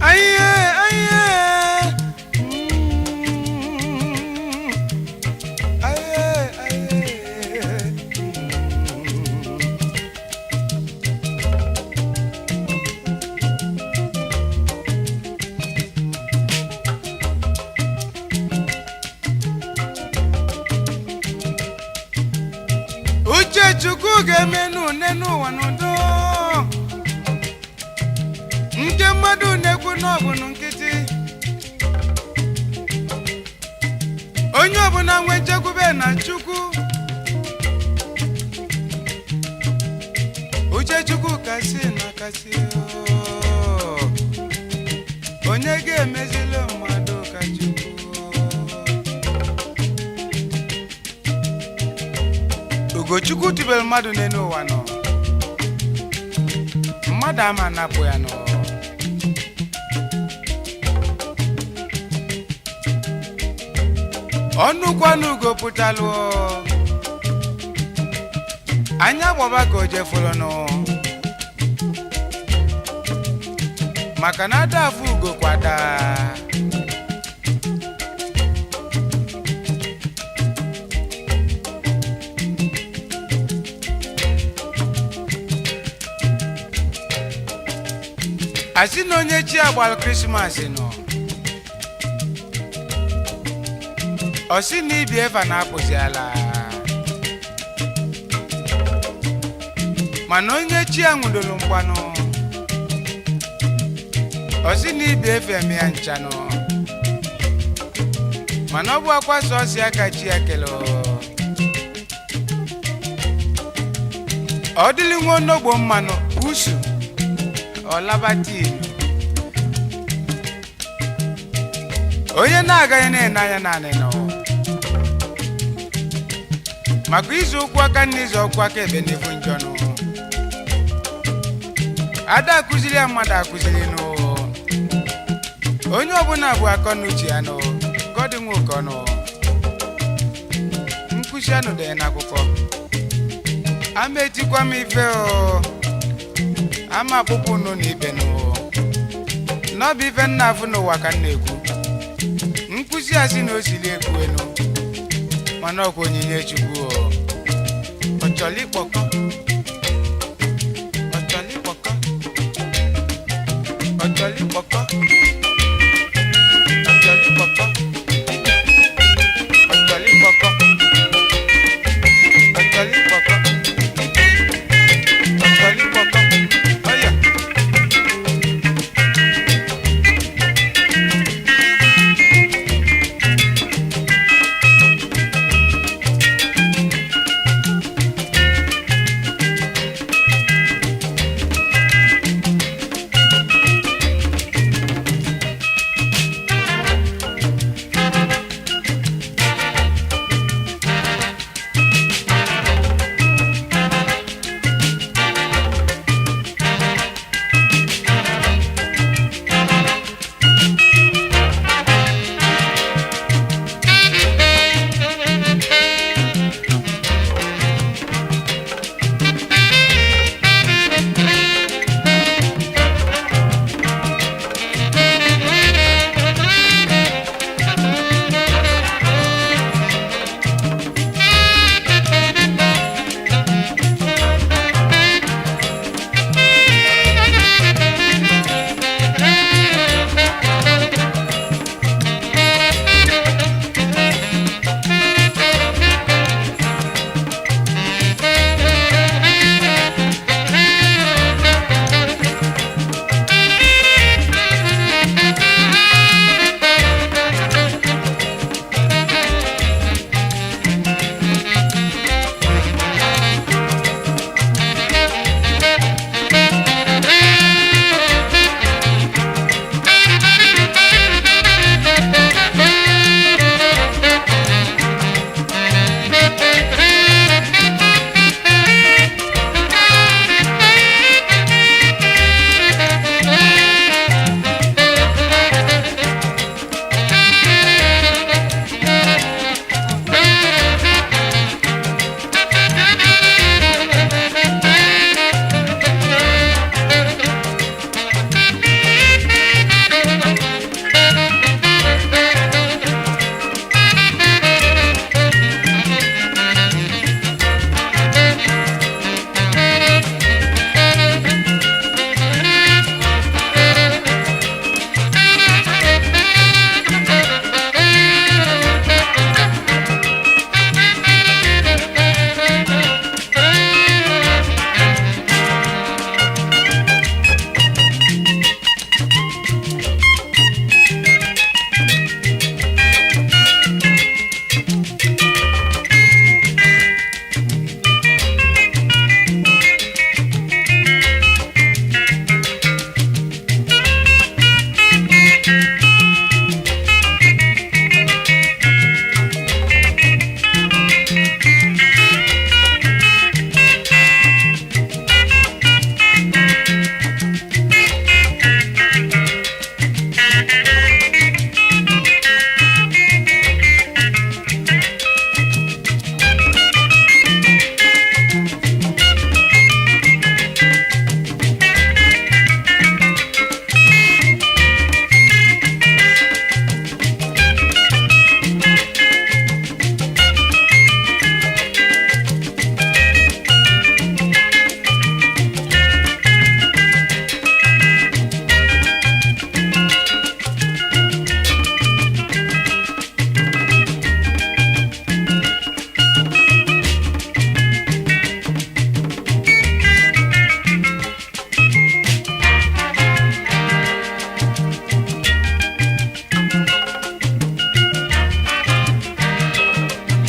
Aye, aye. Mm. Aye, aye. Mm. Uche Chukwu ga-eme n'une n'ụwa n'udo, nke mmadụ na-ekwu n'ọbụnụ nkịtị. Onye ọbụla nwe nchekwube na Chukwu, uche Chukwu kasị na kasị oo. Onye ga-emezili mmadụ ka Chukwu? Ugochukwu tubelu mmadụ n'elu ụwa nọ, mmadụ ama anapụ ya nọ. Ọnụ kwanụ ugo pụtalụ, anya gbọba ka o jefụlụnụ, maka na ada afụ ugo kwada. Asị na onye chi agbalụ Krismas nọ, ọ sị na ibi eva na-apụzi ala, mana onye chi a nwụdoro mgbanụ, ọ sị na ibi efe eme ya nchanụ, mana ọ bụ akwa sọsọ ya ka chi ya kele. Ọ dịlị nwa onogbo mmanụ usu ọlabatinu. Onye na-agaghị na-ene anya naanị nọ maka izu ụkwụ aka na izu ọkwụ aka ebe na-ebu njọnụ. Ada akụziri ya mmadụ akụziri nụ. Onye ọbụla bụ akọ na uche ya nụ ka ọ dị nwa ụkọ nụ. Nkwụsị anụ dị n'akwụkwọ ama etikwa m ife o, ama akpụkpọ unu na ibe nụ. N'ọbụ ife nna afụ n'ụwa ka m na-ekwu. Nkwụsị asị na o sili ekwu enu, mana ọkwa onyinye Chukwu o. Ọchọlikpọkọ, ọchọlikpọkọ, ọchọlikpọkọ, ọchọlikpọkọ, ọchọlikpọkọ, ọchọlikpọkọ, ọchọlikpọkọ, ọya.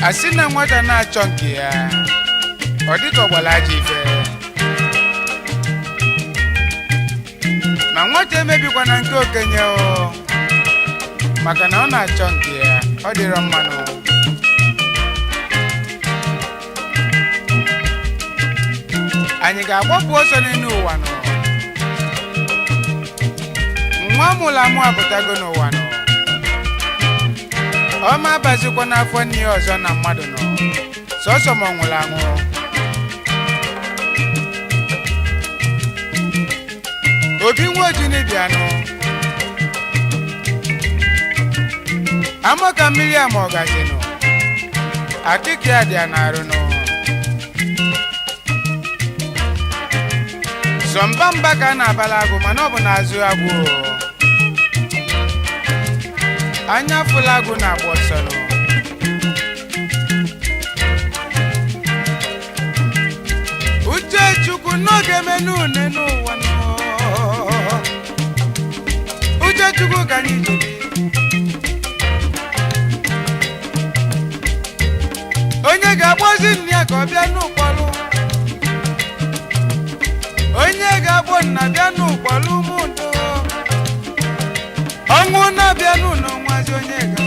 Asị na nwata na-achọ nke ya, ọ dịka ọgbara ajọ ife, ma nwata emebikwana nke okenye o, maka na ọ na-achọ nke ya, ọ dịrọ mmanụ. Anyị ga-agbapụ ọsọ n'elu ụwa nọ? Nwa mụrụ amụ apụtago n'ụwa nọ, ọma abazikwa n'afọ nne ya ọzọ na mmadụ nọ sọsọ ma ọ nwụrụ anwụ. Obi nwa ojini bịanụ. Ama ka mmiri ama ọgazinụ akịka ya dị ya n'arụnụ. Sọ mba mba ka a na-abala agụ, mana ọ bụ n'azụ agwụ. Anya fụla agụ na-agba ọsọ nụ. Uche Chukwu n'oge menu une n'ụwa nụ. Uche Chukwu ka anyị jebi. Onye ga-akpọzi nne ya ka ọ bịa n'ụkpọlụ, onye ga-akpọ nna bịa n'ụkpọlụ, ụmụ udo ọnwụ na-abịa n'ụlọ nwazi onye ga